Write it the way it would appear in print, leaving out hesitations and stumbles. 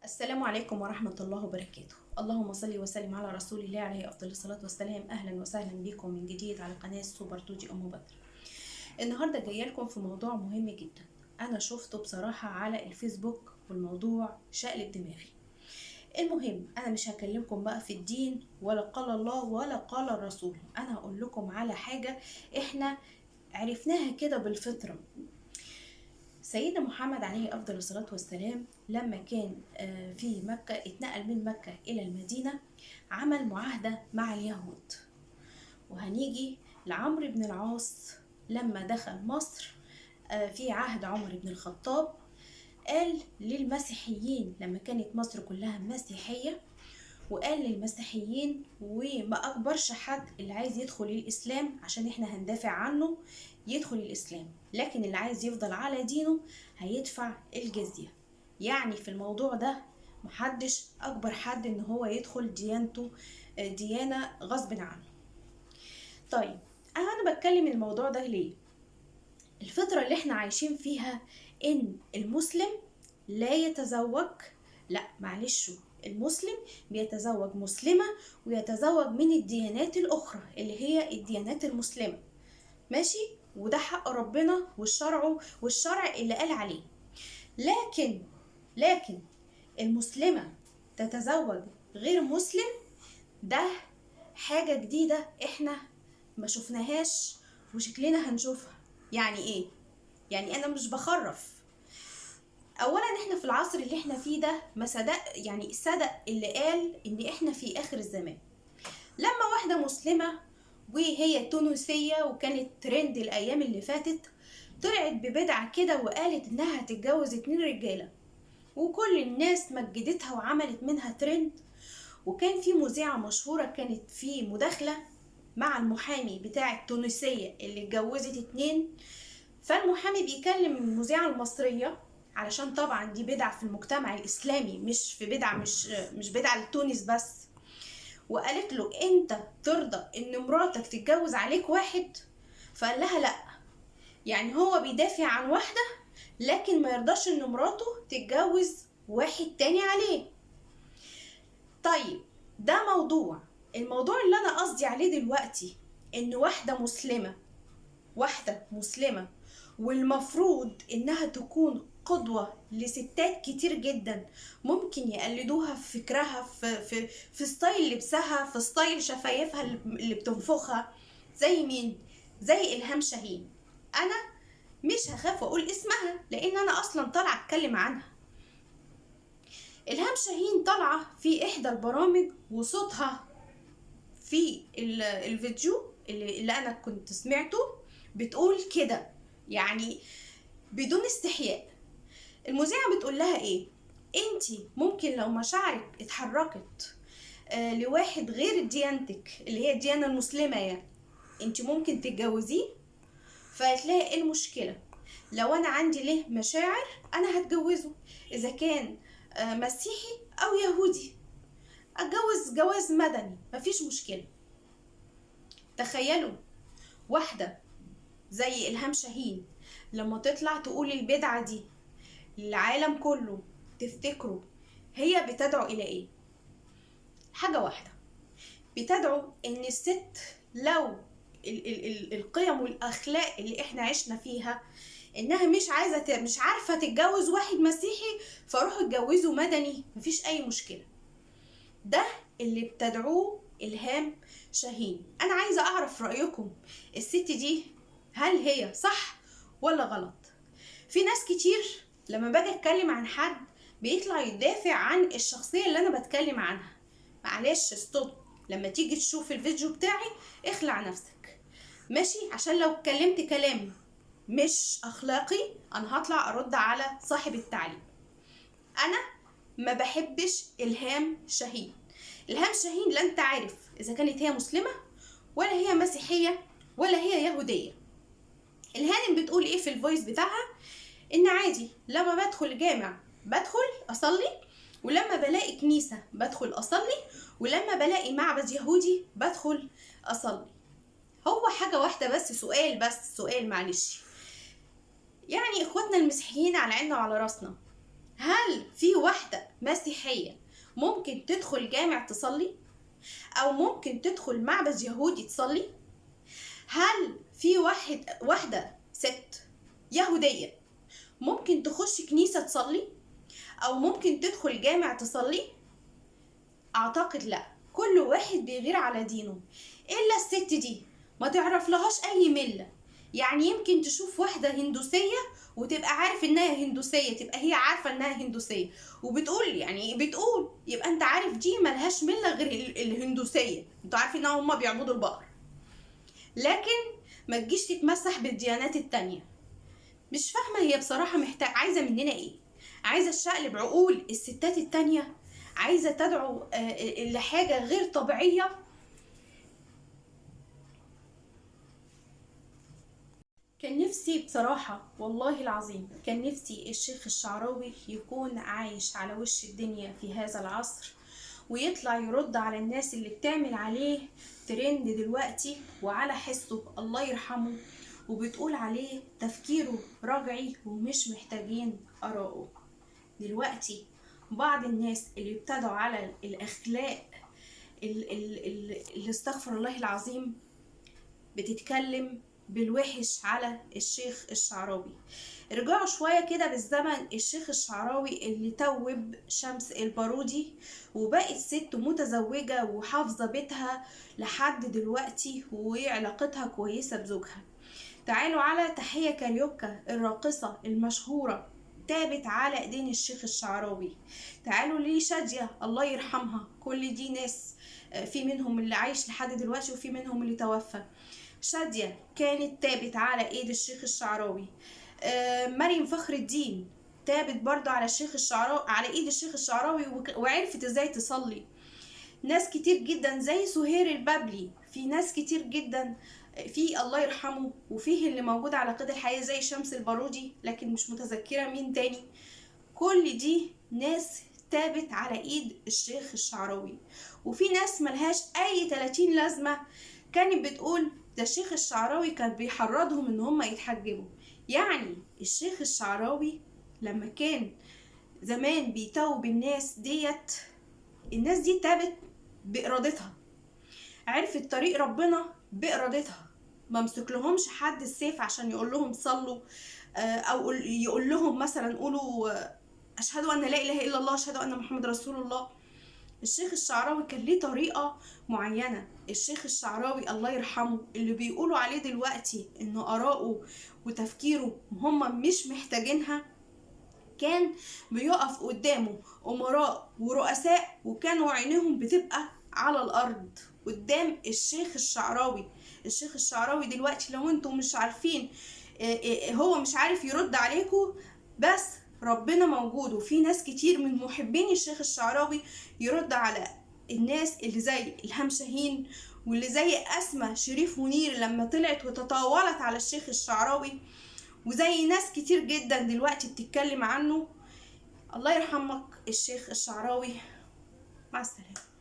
السلام عليكم ورحمة الله وبركاته. اللهم صل وسلم على رسول الله عليه أفضل الصلاة والسلام. أهلا وسهلا بكم من جديد على قناة سوبر تودي أم بدر. النهاردة جاية لكم في موضوع مهم جدا، أنا شفته بصراحة على الفيسبوك والموضوع شقلب دماغي. المهم أنا مش هكلمكم بقى في الدين ولا قال الله ولا قال الرسول، أنا هقول لكم على حاجة إحنا عرفناها كده بالفطرة. سيدنا محمد عليه أفضل الصلاة والسلام لما كان في مكة، اتنقل من مكة إلى المدينة، عمل معاهدة مع اليهود. وهنيجي لعمرو بن العاص لما دخل مصر في عهد عمر بن الخطاب، قال للمسيحيين لما كانت مصر كلها مسيحية، وقال للمسيحيين وما أكبرش حد اللي عايز يدخل الإسلام عشان إحنا هندافع عنه يدخل الإسلام، لكن اللي عايز يفضل على دينه هيدفع الجزية. يعني في الموضوع ده محدش أكبر حد إن هو يدخل ديانته ديانة غصب عنه. طيب أنا بتكلم الموضوع ده ليه؟ الفترة اللي احنا عايشين فيها إن المسلم لا يتزوج، لا معلش، المسلم بيتزوج مسلمة ويتزوج من الديانات الأخرى اللي هي الديانات المسلمة، ماشي، وده حق ربنا والشرع، والشرع اللي قال عليه. لكن المسلمة تتزوج غير مسلم، ده حاجة جديدة احنا ما شفناهاش وشكلنا هنشوفها. يعني ايه؟ يعني انا مش بخرف. اولا احنا في العصر اللي احنا فيه ده ما صدق، يعني صدق اللي قال ان احنا في اخر الزمان. لما واحدة مسلمة وهي تونسية وكانت ترند الايام اللي فاتت، طلعت ببدعة كده وقالت انها هتتجوز 2 رجالة، وكل الناس مجدتها وعملت منها ترند. وكان في مذيعة مشهورة كانت في مداخلة مع المحامي بتاع التونسية اللي اتجوزت 2، فالمحامي بيكلم المذيعة المصرية علشان طبعا دي بدعة في المجتمع الإسلامي، مش في بدعة، مش بدعة لتونس بس. وقالت له انت ترضى ان مراتك تتجوز عليك واحد؟ فقال لها لا. يعني هو بيدافع عن واحدة لكن ما يرضاش ان مراته تتجوز واحد تاني عليه. طيب ده موضوع. الموضوع اللي انا قصدي عليه دلوقتي ان واحدة مسلمة، واحدة مسلمة والمفروض انها تكون قدوة لستات كتير جدا ممكن يقلدوها في فكرها، في في style لبسها، في style شفايفها اللي بتنفخها، زي مين؟ زي إلهام شاهين. انا مش هخاف اقول اسمها لان انا اصلا طالعة اتكلم عنها. إلهام شاهين طالعة في احدى البرامج وصوتها في الفيديو اللي انا كنت سمعته بتقول كده، يعني بدون استحياء. المذيعة بتقول لها ايه؟ انتي ممكن لو مشاعرك اتحركت لواحد غير ديانتك اللي هي الديانة المسلمة، يعني انتي ممكن تتجوزيه؟ فقالت لها ايه المشكلة؟ لو انا عندي له مشاعر انا هتجوزه، اذا كان مسيحي او يهودي اتجوز جواز مدني مفيش مشكلة. تخيلوا واحدة زي إلهام شاهين لما تطلع تقول البدعة دي للعالم كله، تفتكروا هي بتدعو إلى إيه؟ حاجة واحدة، بتدعو إن الست لو ال ال ال القيم والأخلاق اللي إحنا عشنا فيها إنها مش عايزة مش عارفة تتجوز واحد مسيحي فروحوا اتجوزوا مدني مفيش أي مشكلة. ده اللي بتدعوه إلهام شاهين. أنا عايزة أعرف رأيكم، الست دي هل هي صح ولا غلط؟ في ناس كتير لما باجي اتكلم عن حد بيطلع يدافع عن الشخصية اللي انا بتكلم عنها. معلش ستوب، لما تيجي تشوف الفيديو بتاعي اخلع نفسك، ماشي؟ عشان لو اتكلمت كلام مش اخلاقي انا هطلع ارد على صاحب التعليق. انا ما بحبش إلهام شاهين. إلهام شاهين لا انت عارف اذا كانت هي مسلمة ولا هي مسيحية ولا هي يهودية. الهانم بتقول ايه في ال voice بتاعها؟ ان عادي لما بدخل جامع بدخل اصلي، ولما بلاقي كنيسة بدخل اصلي، ولما بلاقي معبد يهودي بدخل اصلي. هو حاجة واحدة بس، سؤال بس، سؤال معلش، يعني اخواتنا المسيحيين على عيننا وعلى راسنا، هل في واحدة مسيحية ممكن تدخل جامع تصلي؟ او ممكن تدخل معبد يهودي تصلي؟ هل في واحدة ست يهودية ممكن تخش كنيسة تصلي؟ او ممكن تدخل جامع تصلي؟ اعتقد لا. كل واحد بيغير على دينه، الا الست دي ما تعرف لهاش اي ملة. يعني يمكن تشوف واحدة هندوسية وتبقى عارف انها هندوسية، تبقى هي عارفة انها هندوسية وبتقول، يعني بتقول، يبقى انت عارف دي ملهاش ملة غير الهندوسية، انتوا عارفين ان هما بيعبدوا البقر. لكن ما تجيش تتمسح بالديانات التانية. مش فاهمة هي بصراحة محتاجة، عايزة مننا ايه؟ عايزة تشقلب عقول الستات التانية؟ عايزة تدعو لحاجة غير طبيعية؟ كان نفسي بصراحة والله العظيم، كان نفسي الشيخ الشعراوي يكون عايش على وش الدنيا في هذا العصر، ويطلع يرد على الناس اللي بتعمل عليه ترند دلوقتي وعلى حسه الله يرحمه، وبتقول عليه تفكيره رجعي ومش محتاجين آراءه. دلوقتي بعض الناس اللي ابتدوا على الأخلاق اللي استغفر الله العظيم بتتكلم بالوحش على الشيخ الشعراوي. ارجعوا شوية كده بالزمن، الشيخ الشعراوي اللي توب شمس البارودي وبقت ست متزوجة وحافظة بيتها لحد دلوقتي وعلاقتها كويسة بزوجها. تعالوا على تحية كاريوكا الراقصة المشهورة، تابت على ايدين الشيخ الشعراوي. تعالوا ليه شادية الله يرحمها، كل دي ناس في منهم اللي عايش لحد دلوقتي وفي منهم اللي توفى. شادية كانت تابت على ايد الشيخ الشعراوي. مريم فخر الدين تابت برضو على الشيخ الشعراوي، على ايد الشيخ الشعراوي، وعرفت ازاي تصلي. ناس كتير جدا زي سهير البابلي، في ناس كتير جدا في الله يرحمه، وفيه اللي موجود على قيد الحياة زي شمس البارودي، لكن مش متذكرة مين تاني. كل دي ناس تابت على ايد الشيخ الشعراوي. وفي ناس ملهاش اي 30 لازمة كانت بتقول ده الشيخ الشعراوي كان بيحرضهم ان هم يتحجبوا. يعني الشيخ الشعراوي لما كان زمان بيتوب الناس ديت، الناس دي تابت بإرادتها، عرفت طريق ربنا بإرادتها، ما مسكلهمش حد السيف عشان يقول لهم صلوا، او يقول لهم مثلا قولوا اشهد ان لا اله الا الله، اشهد ان محمد رسول الله. الشيخ الشعراوي كان ليه طريقة معينة. الشيخ الشعراوي الله يرحمه اللي بيقولوا عليه دلوقتي انه آراءه وتفكيره هم مش محتاجينها، كان بيقف قدامه أمراء ورؤساء وكانوا عينيهم بتبقى على الأرض قدام الشيخ الشعراوي. الشيخ الشعراوي دلوقتي لو انتم مش عارفين، هو مش عارف يرد عليكم، بس ربنا موجود، وفي ناس كتير من محبين الشيخ الشعراوي يرد على الناس اللي زي إلهام شاهين واللي زي أسماء شريف منير لما طلعت وتطاولت على الشيخ الشعراوي، وزي ناس كتير جدا دلوقتي بتتكلم عنه. الله يرحمك الشيخ الشعراوي. مع السلامة.